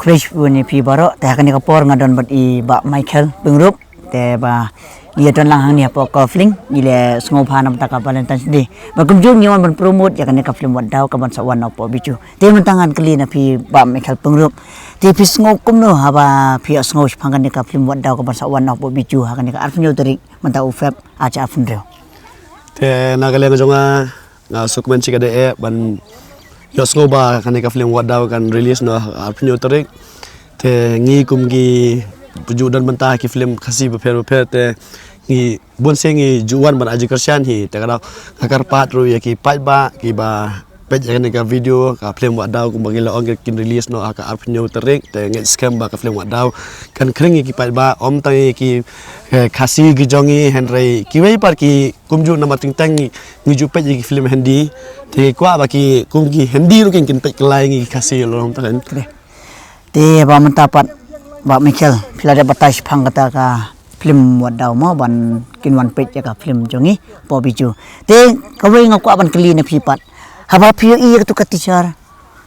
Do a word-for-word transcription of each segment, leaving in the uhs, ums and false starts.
Khublei shibun ïa phi baroh, te ha kane ka por nga don bad i Bah Michael Pyngrope, te ba ngi ïa don lang hangne hapoh Kawfling, ngi la sngewbha namar ka Valentine's Day. Ba kumjuh ngi wan ban promote ïa kane ka film Wat Daw kaban sa wan na Pop Bijou. Te mynta ngan kylli na phi Bah Michael Pyngrope. Te phi sngew kumno haba phi ïohsngew shaphang kane ka film Wat Daw kaban sa wan na Pop Bijou ha kane ka arphew tarik mynta u Feb ar hajar arphew hynriew. Te na ka liang jong nga, nga sngewkmen shikatdei eh ban ïohsngew ba kane ka film Wat Daw kan release noh ha ka arphew hynñiew tarik. Te ngi kum ki ju don bynta ki film Khasi bapher bapher, te ngi bun sien ngi ju wan ban ai jingkyrshan hi, te ka daw nga kyrpad ruh ïa ki paidbah kiba peit ïa kane ka video, ka film Wat Daw kumba ngi la ong kin release noh ha ka arphew hynñiew tarik, te ngeit skhem ba ka film Wat Daw kan khring ïa ki paidbah, ym tang ïa ki, eh, Khasi ki jong ngi, hynrei kiwei pat ki kumjuh namar teng teng ngi, ngi ju peit ïa ki film Hindi, te ngi kwah ba ki kum ki Hindi ruh kin, kin peit kylla ïa ngi ki Khasi, long tang kan. Kre. Te ba mynta pat, Bah Michael, phi la dep batai shaphang kata ka film Wat Daw mo, ban kin wan peit ïa ka film jong ngi Pop Bijou. Te kawei nga kwah ban kylli na phi pat, haba phi ïohi ïa katu ka teaser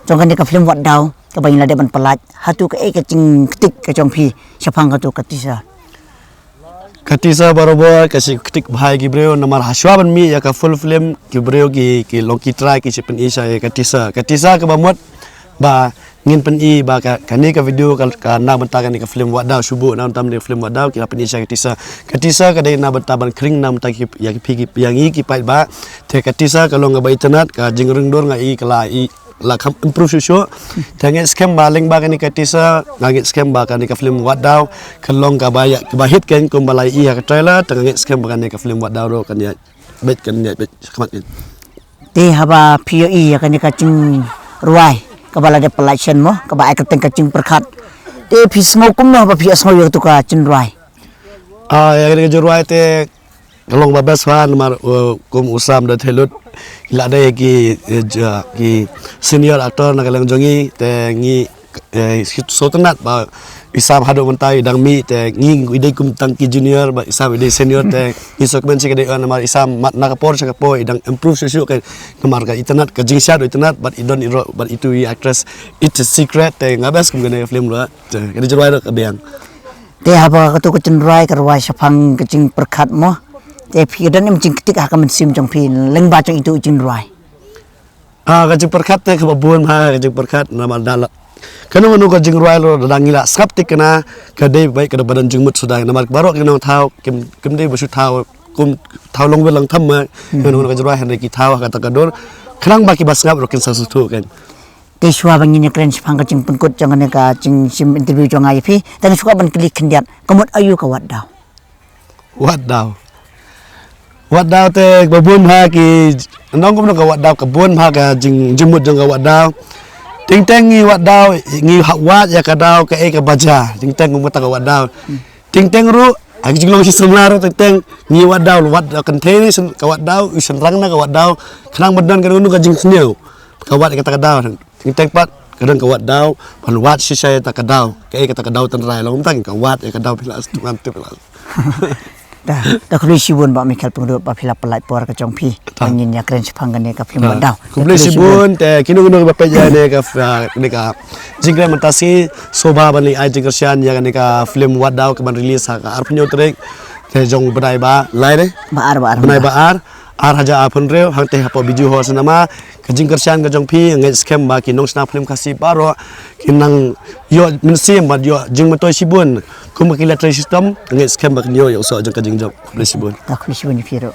jong kane ka film Wat Daw kaba ngi la dep ban pyllait, hato kaei ka jingktik ka jong phi shaphang katu ka teaser? Ka teaser barabor ka shi ktik bha ïa ki briew, namar hashwa ban mih ïa ka full film ki briew ki, ki long ki trai ki shi pyni sha ïa ka teaser. Ka teaser kaba mut ba ngin pyni ba ka, kane ka video ka, ka na bynta kane ka film Wat Daw, shu buh na bynta kane ka film Wat Daw ki la pyni sha ka teaser. Ka teaser ka dei na bynta ban khring na bynta ki, ïa ki phi ki, ïa ngi ki paidbah. Te ka teaser ka long kaba itynnad, ka jingryngdur nga i ka la i la kham improve shuh shuh. Te ngeit skhem ba lyngba kane ka teaser, nga ngeit skhem ba kane ka film Wat Daw kan long kaba ïa, kaba hit kan kumba la i ha ka trailer, te nga ngeit skhem ba kane ka film Wat Daw ruh kan ïa beit, kan ïa beit shakhmat kan. Te haba phi ïohi ïa kane ka jingrwai kaba la dep pyllait shen mo, kaba ai kyrteng ka Jingpyrkhat. Te phi sngew kumno haba phi ïohsngew ïa katu ka jingrwai? Ah, ïa kane ka jingrwai te ka long ba best fan namar, uh, kum u Sam da thei lut. Ki la dei ki, eh, ja, ki senior actor na ka liang jong ngi, te ngi, eh, sngewtynnat ba i Sam haduh mynta i dang mih, te ngi i dei kum tang ki junior, ba i Sam i dei senior, te ngi sngewkmen shikatdei namar i Sam mat na ka por sha ka por i dang improve shuh shuh kan, namar ka itynnad, ka jingshad itynnad, bad i don i rok, bad itu i actress, it's a secret, te nga best kum kane ka film ruh, te kane jingrwai ruh ka biang. Te haba katu ka jingrwai ka rwai shaphang ka Jingpyrkhat mo, te phi don em jingktik ha ka mynsiem jong phi lyngba jong itu jingrwai? Ah, ka Jingpyrkhat te kaba bun ha ka Jingpyrkhat namar da la, kano kano ka jingrwai ruh da ngi la sngap tik kane, ka dei ba ka da ba don jingmut suda, namar baroh ki nongthaw kim, kim dei ba shu thaw kum thaw long wel lang tham ma, hmm, kano kano ka jingrwai hynrei ki thaw ha kata ka dur, khnang ba kiba sngap ruh kin sa sngewthuh kan. Te shuwa ba ngin ïa kren shaphang ka jingpynkut jong kane ka jingshim interview jong nga ïa phi, te nga shu kwah ban kylli khyndiat, ka mut aïu ka Wat Daw? Wat Daw. Wat Daw te kaba bun ha ki, nong kumno ka Wat Daw, ka bun ha ka jing, jingmut jong ka Wat Daw. Teng teng ngi Wat Daw, ngi hap wad ïa ka daw kaei kaba jia. Teng teng kumta ka Wat Daw. Teng teng ruh ha ki jinglong shi samla ruh teng teng ngi Wat Daw, Wat Daw kynthei ne shen, ka Wat Daw, u shynrang na ka Wat Daw. Khnang ba don kano kano ka jingsniew, ka wad ïa kata ka daw. Teng teng pat ka don ka Wat Daw ban wad shisha ïa kata ka daw. Kaei kata ka daw tynrai, long tang ka wad ïa ka daw phi la sdang tu phi la. Da, da khublei shibun Bah Michael Pyngrope ba phi la pyllait por ka jong phi. Da. Ba ngin ïa kren shaphang kane ka film Wat Daw. Khublei shibun, te kino kino ba peit ïa kane ka, ah, kane ka jingkren mynta shi, sngewbha ban leit ai jingkyrshan ïa kane ka film Wat Daw kaban release ha ka arphew hynñiew tarik. Te jong bnai ba lai ne? Ba ar, ba ar. Bnai ba ar, ar hajar arphew hynriew, hangtei hapoh Bijou Hall Cinema. Ka jingkyrshan ka jong phi, ngeit skhem ba ki nongshna film Khasi baroh kin nang ïoh mynsiem bad ïoh jingmyntoi shibun. Kum ki la trei shitom, ngeit skhem ba kin ïoh ïa u soh jong ka jingjop. Khublei shibun. Da khublei shibun ïa phi ruh.